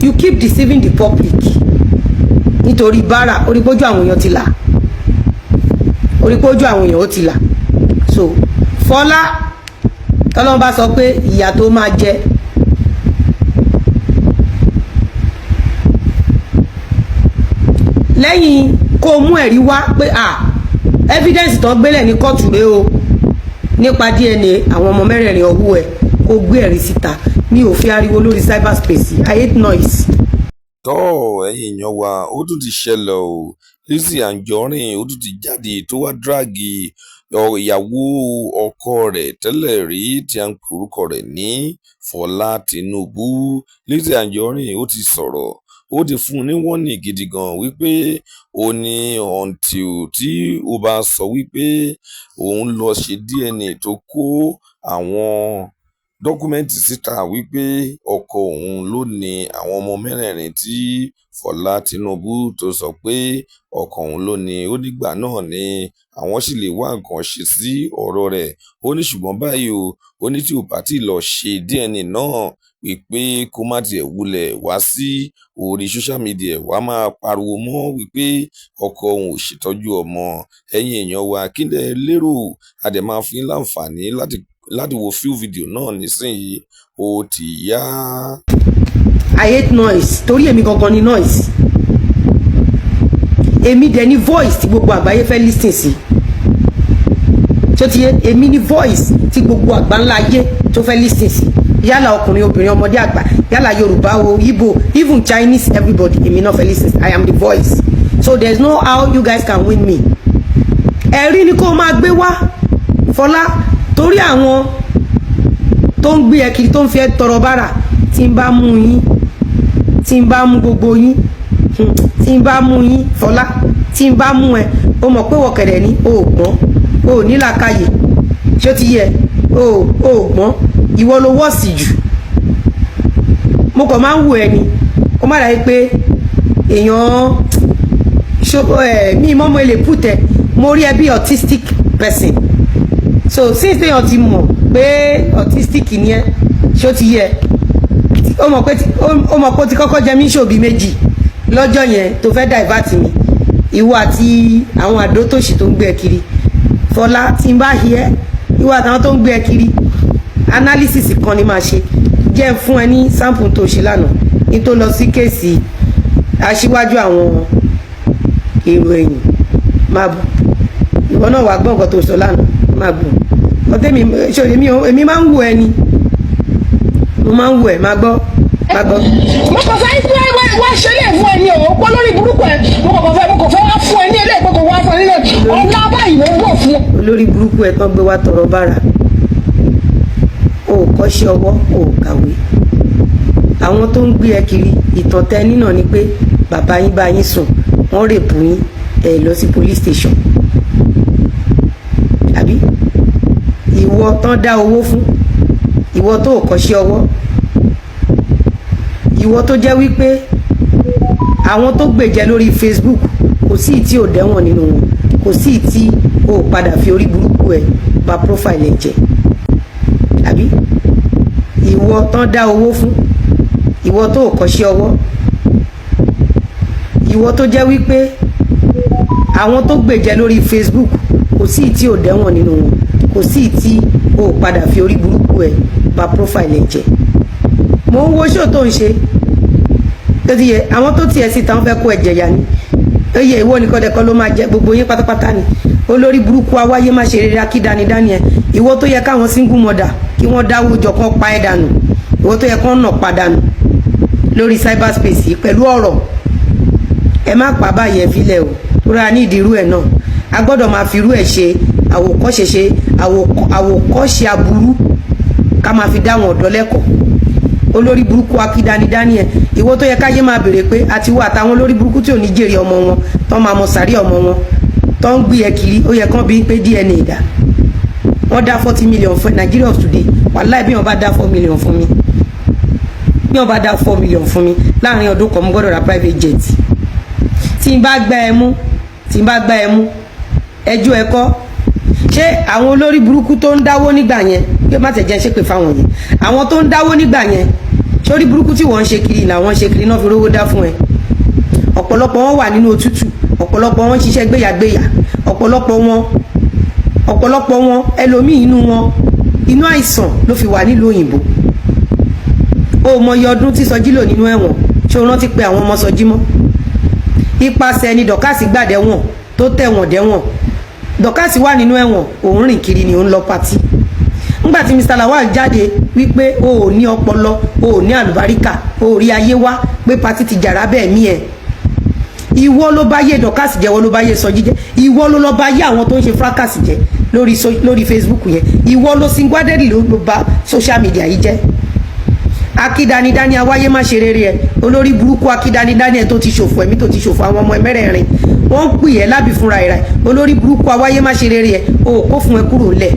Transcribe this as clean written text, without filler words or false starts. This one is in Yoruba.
You keep deceiving the public nítorí bára orípójú àwọn èèyàn ti là, orípójú àwọn èèyàn ó ti là. So Fọlá, tọ́lọ́n bá sọ pé ìyà tó máa jẹ, lẹ́yìn kó o mú ẹ̀rí wá pé à evidence tó gbélẹ̀ ní kóòtù rèé o nípa DNA àwọn ọmọ mẹ́rẹ̀ẹ̀rin ọwọ́ ẹ̀, kó gbé ẹ̀rí síta. Mi ò fi ariwo lórí cyberspace. I hate noise. Tọ́, ẹ̀yin èèyàn wa, ó tún ti ṣẹlẹ̀ o. Lizzy Anjorin ó tún ti jáde tó wá drag ìyàwó ọkọ rẹ̀ tẹ́lẹ̀ rí tí a ń pe orúkọ rẹ̀ ní Fọlá Tinubu. Lizzy Anjorin ó ti sọ̀rọ̀, ó ti fún un ní warning gidi gan wípé ó ní until tí ó bá sọ wípé òun lọ ṣe DNA tó kó àwọn document síta wípé ọkọ òun ló ní àwọn ọmọ mẹ́rẹ̀ẹ̀rin tí Fọlá Tinubu tó sọ pé ọkọ òun ló ní, ó nígbà náà ni àwọn sì lè wá nǹkan ṣe sí ọ̀rọ̀ rẹ̀. Ó ní ṣùgbọ́n báyìí o, ó ní tí ò bá tí lọ ṣe DNA náà, wípé kó má tiẹ̀ wulẹ̀ wá sí orí social media wá máa pariwo mọ́ wípé ọkọ òun ò ṣètọ́jú ọmọ. Ẹ̀yin èèyàn wa, kí lẹ lérò? A dẹ̀ máa fún yín láǹfààní láti wo full video náà nísìnyí. Ó ti yá. I hate noise torí èmi gangan ni noise. Èmi dẹ̀ ni voice tí gbogbo àgbáyé fẹ́ listen sí. Tó ti yé, èmi ni voice tí gbogbo àgbáńlá ayé tó fẹ́ listen sí, yálà ọkùnrin, obìnrin, ọmọdé, àgbà, yálà Yorùbá o, Igbo, even Chinese, everybody, èmi náà fẹ́ listen sí. I am the voice, so there is no how you guys can win me. Ẹ̀rí ni kó máa gbé wá, Fọlá, torí àwọn tó ń gbé ẹ kiri, tó ń fi ẹ tọrọ bára, tí n bá mú yín, tí n bá mú gbogbo yín, tí n bá mú yín, Fọlá, tí n bá mú ẹ, o mọ̀ pé wọ̀kẹ̀dẹ̀ ní o ò gbọ́n, o ò ní làákàyè. Ṣé ó ti yẹ? O ò gbọ́n, ìwọ ló wọ́ọ̀sì jù. Mo kàn máa ń wù ẹ ni, ó má dàbí pé èèyàn ẹ mi mọ́ mo lè put ẹ. Mo rí ẹ bí autistic person. So since téèyàn ti mọ̀ pé autistic ni ẹ, ṣé ó ti yẹ? Ó mọ̀ pé ó ti kọ́kọ́ jẹ mí ṣòbí méjì lọ́jọ́ yẹn tó fẹ́ divert mi, ìwọ àti àwọn àdó tòṣì tó ń gbé ẹ kiri. Fọlá, tí n bá hi ẹ, ìwọ àtàwọn tó ń gbé ẹ kiri, analysis kan ni máa ṣe. Jẹ́ fún ẹ ní sample tó ṣe lánàá ní tó lọ sí case aṣíwájú àwọn èrò ẹ̀yìn. Máa bọ̀, ìwọ náà wàá gbọ́ nǹkan tó sọ lánàá. Máa bọ̀ ọtẹ́mi ṣe èmi máa ń wù ẹ ni, mo máa ń wù ẹ. Máa gbọ́, máa gbọ́. Mo kàn fẹ́ wá wá wá ṣe lè fún ẹ ní o pọ́ lórí burúkú ẹ. Mo kàn fẹ́ wá fún ẹ ní eléyìí pé kò wá fún ẹ nílẹ̀ ọ̀la báyìí ló ń wọ̀ fún ẹ. Olórí burúkú ẹ tán gbé wá tọrọ bára. O ò kọ́ṣẹ́ ọwọ́, o ò kàwé. Àwọn tó ń gbé ẹ kiri, ìtàn tẹ nínà ni pé bàbá yín bá yín sùn, wọ́n rape yín, ẹ lọ sí police station, àbí? Ìwọ tán dá owó fún, ìwọ tó ò kọ́ṣẹ́ ọwọ́, ìwọ tó jẹ́ wípé àwọn tó gbèjẹ lórí Facebook, kò sí ìtí ò dẹ́wọ̀n nínú wọn, kò sí ìtí ò padà fi orí burúkú ẹ bà profile ẹ jẹ́, àbí? Ìwọ tán dá owó fún, ìwọ tó ò kọ́ṣẹ́ ọwọ́, ìwọ tó jẹ́ wípé àwọn tó gbèjẹ lórí Facebook, kò sí ìtí ò dẹ́wọ̀n nínú wọn, kò sí ìtí ò padà fi orí burúkú ẹ bà profile ẹ jẹ́. Mo ń wo ṣó tó ń ṣe tó ti yẹ. Àwọn tó tiẹ̀ síta, wọ́n fẹ́ kó ẹ̀jẹ̀ yà ni. Ó yẹ ìwọ nìkan dẹ̀kọ́ ló máa jẹ gbogbo yín pátápátá ni. Olórí burúkú awáyé má ṣe rere, akídanidání ẹ. Ìwọ tó yẹ káwọn single mother kí wọ́n dáwọ́ jọ kán pa ẹ́ dànù, ìwọ tó yẹ kán nà pa dànù lórí cyberspace yìí pẹ̀lú ọ̀rọ̀ ẹ má pa báyìí, ẹ filẹ̀ o. Tóra ní ìdírú ẹ̀ náà, a gbọ́dọ̀ máa fi irú ẹ̀ ṣe àwòkọ́ṣe, ṣe àwòkọ́ṣe aburú, ká máa fi dáwọn ọ̀dọ́ lẹ́kọ̀ọ́. Olórí burúkú akídanidání ẹ. Ìwọ tó yẹ káyé máa béèrè pé àti wọ àtàwọn olórí burúkú tí ò ní jèrè ọmọ wọn, tó máa mọ sàrí ọmọ wọn, tó ń gbé ẹ kiri, ó yẹ kán bí pé DNA dà. Wọ́n dá 40 million fún Nigeria of today. Wàláì, bí wọ́n bá dá 4 million fún mi, bí wọ́n bá dá 4 million fún mi láàrin ọdún kan, mo gbọ́dọ̀ ra private jet. Tí n bá gbá ẹ mú, tí n bá gbá ẹ mú, ẹjọ́ ẹ kọ́. Ṣé àwọn olórí burúkú tó ń dáwó nígbà yẹn, kí ó má tẹ̀ jẹ́ ṣépè fáwọn yẹn, àwọn tó ń dáwó nígbà yẹn. Sórí burúkú tí wọ́n ń ṣe kiri làwọn ń ṣe kiri náà fi rówó dá fún ẹ. Ọ̀pọ̀lọpọ̀ wọn wà nínú òtútù, ọ̀pọ̀lọpọ̀ wọn ń ṣiṣẹ́ gbéyàgbéyà, ọ̀pọ̀lọpọ̀ wọn, ẹlòmíì inú wọn, inú àìsàn ló fi wà nílùú òyìnbó. O mọ iye ọdún tí Sọjí lò nínú ẹ̀wọ̀n? Ṣé o rántí pé àwọn ọmọ Sọjí mọ́? Ipasẹ̀ ni Dorcas gbàdẹ́wọ̀n tó tẹ̀wọ̀n dẹ́wọ̀n. Dorcas wà nínú ẹ̀wọ̀n, òun rìn kiri ni, òun lọ party. Ńgbà tí Mr. Lawal jáde wípé o ò ní ọpọlọ, o ò ní àlùbáríkà, o ò rí ayé wá, pé party ti jàrá bẹ́ẹ̀ mí ẹ̀, ìwọ ló bá yé Dorcas jẹ́, ìwọ ló bá yé Sọjí jẹ́, ìwọ ló lọ bá yé àwọn tó ń ṣe fracas jẹ́ lórí Facebook yẹn. Ìwọ ló singuadẹ́rì ló bà social media yìí jẹ́. Akídanidání awáyé má ṣe rere ẹ, olórí burúkú akídanidání ẹ tó ti ṣòfò ẹ̀mí, tó ti ṣòfò àwọn ọmọ ẹ mẹ́rẹ̀ẹ̀rin, wọ́n ń pè ẹ́ lábì fúnra ẹ̀. Olórí burúkú awáyé má ṣe rere ẹ, o ò kó fún ẹ kúrò ńlẹ̀.